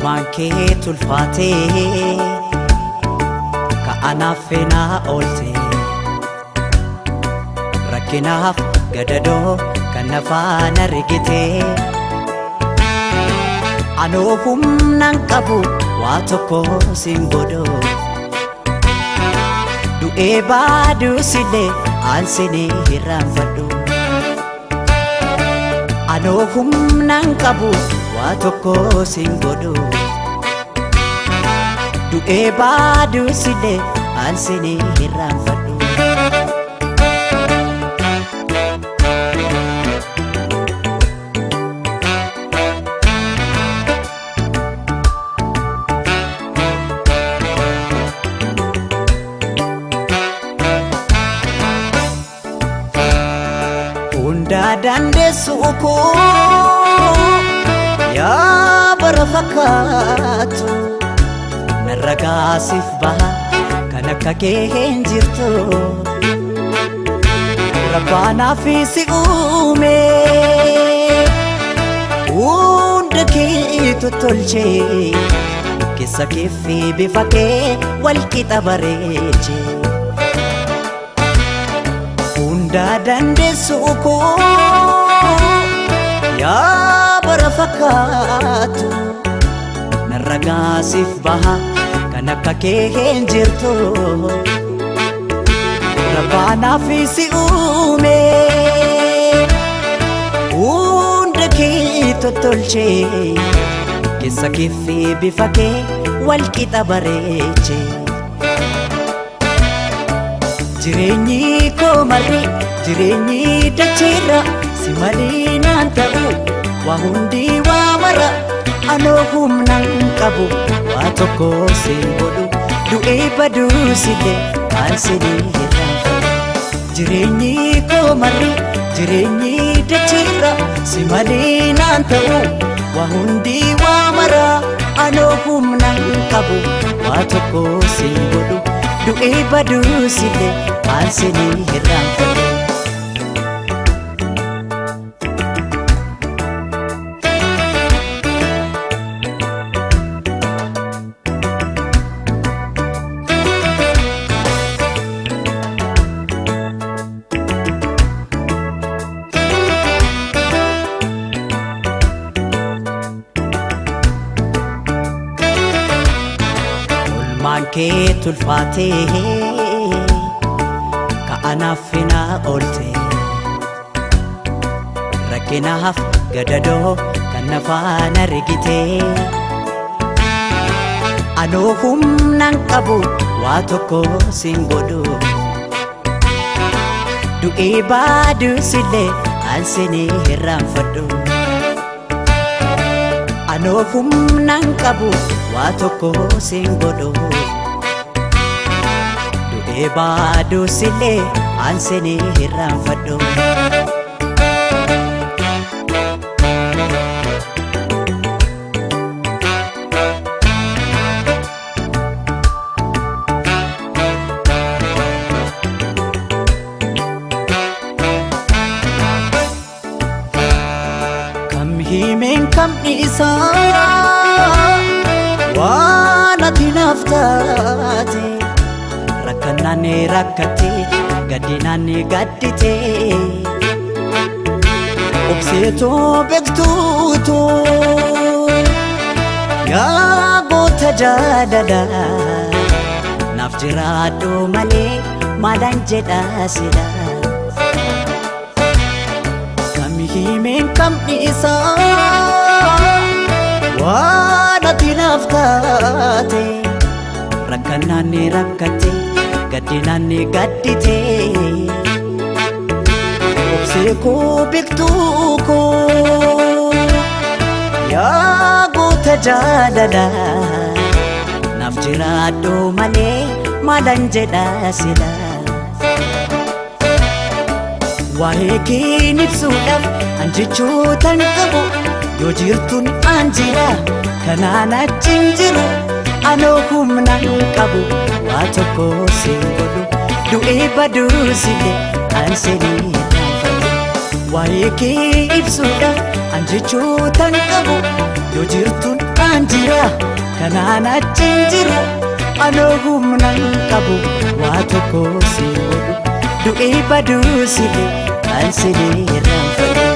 Oolmaan kee tulfaatee ka'anaaf feenaa oolte rakkinaaf gadadoo kan nafaan argite anoo humnaan qabu waa tokko siin godhu du'ee baaduusillee aansinii hirraanfadhu anoo humnaan qabu waa tokko siin godhu du'ee baaduusillee aansinii hirraanfadhu. Hundaa dandeessu koo yaa bara fakkaatu narra gaasiif baha kan akka kee hin jirtu rabbaanaaf si uume hunda kee tottolchee keessa kee fi bifa kee wal qixa bareechee. Hundaa dandeessu koo yaa bara fakkaatu narra gaasiif baha kan akka kee hin jirtu rabbaanaaf si uume hunda kee tottolchee keessa kee fi bifa kee wal qixa bareechee. Jireenyi koo marri jireenyi dacheerra si malee naan ta'u waa hundi waa mara anoo humnaan qabu waa tokko siin godhu du'ee baduusillee aansinii hirraanfadhu. Jireenyi koo marri jireenyi dacheerra si malee naan ta'u waa hundi waa mara anoo humnaan qabu waa tokko siin godhu du'ee baduusillee aansinii hirraanfadhu. Oolmaan kee tulfaatee ka'anaaf feenaa oolte rakkinaaf gadadoo kan nafaan argite anoo humnaan qabu waa tokko siin godhu du'ee baaduusillee aansinii hirraanfadhu anoo humnaan qabu waa tokko siin godhu du'ee baaduusillee aansinii hirraanfadhu. Kam himeen kam dhiisaa waan ati naaf taate rakkannaan rakkatte gaddinaan gaddite obseetoo beektuutoo yaa goota jaalala naaf jiraadhu malee maalaan jedha sila. Kam himeen kam dhiisaa waan ati naaf taate rakkannaan rakkatte gaddinaan gaddite obsee koo beektuu koo yaa goota jaalala naaf jiraadhu malee maalaan jedha sila. Waa'ee kee ibsuudhaaf an jechootan qabu yoo jirtuun an jira kanaan achi hin jiru anoo humnaan qabu waa tokko siin godhu du'ee baduusillee aansinii hirraanfadhu. Waa'ee kee ibsuudhaaf an jechootan qabu yoo jirtuun an jira kanaan achi hin jiru anoo humna hin qabu waa tokko si godhu du'ee baduu silee an silee irraanfadhu.